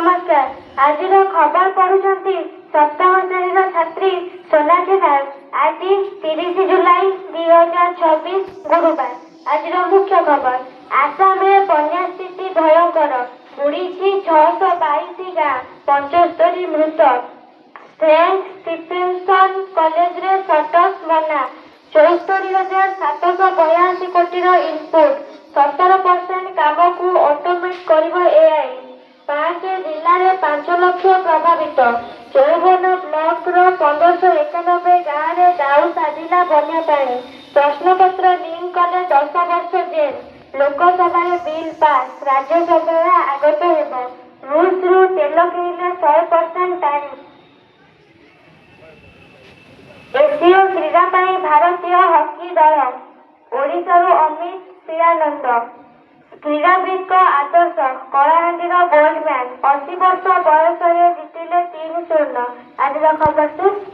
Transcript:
ନମସ୍କାର। ଆଜିର ଖବର ପଢୁଛନ୍ତି ସପ୍ତମ ଶ୍ରେଣୀର ଛାତ୍ରୀ ସୋନାକ୍ଷୀ ନାୟକ। ଆଜି 30 ଜୁଲାଇ 2026, ଗୁରୁବାର। ଆଜିର ମୁଖ୍ୟ ଖବର: ଆସାମରେ ବନ୍ୟା ସ୍ଥିତି ଭୟଙ୍କର। ବୁଡ଼ିଛି 622 ଗାଁ, 75 ମୃତ। ସେଣ୍ଟ ଷ୍ଟିଫେନ୍ସନ୍ କଲେଜରେ ସର୍ଟସ ମନା। 74,782 କୋଟିର ଇନପୁଟ। 17% କାମକୁ ଅଟୋମେଟ୍ କରିବ ଏଆଇ। ପାଞ୍ଚ ଜିଲ୍ଲାରେ 5 ଲକ୍ଷ ପ୍ରଭାବିତ। 54 ବ୍ଲକର 1591 ଗାଁରେ ଦାଉ ସାଧିଲା ବନ୍ୟା ପାଣି। ପ୍ରଶ୍ନପତ୍ର ଲିକ୍ କଲେ 10 ବର୍ଷ ଜେଲ୍। ଲୋକସଭାରେ ବିଲ୍ ପାସ୍, ରାଜ୍ୟସଭାରେ ଆଗତ ହେବ। ରୁଷରୁ ତେଲ କିଣିଲେ 100% ଟାରିଫ। ଏସୀୟ କ୍ରୀଡ଼ା ପାଇଁ ଭାରତୀୟ ହକି ଦଳ। ଓଡ଼ିଶାରୁ ଅମିତ ଶିଳାନନ୍ଦ। କ୍ରୀଡ଼ାବିତ୍ଙ୍କ ଆଦର୍ଶ କଳାହାଣ୍ଡିର ଗୋଲ୍ଡମ୍ୟାନ୍। 80 ବର୍ଷ ବୟସରେ ଜିତିଲେ ତିନି ସ୍ୱର୍ଣ୍ଣ। ଆଜିର ଖବର ଶେଷ।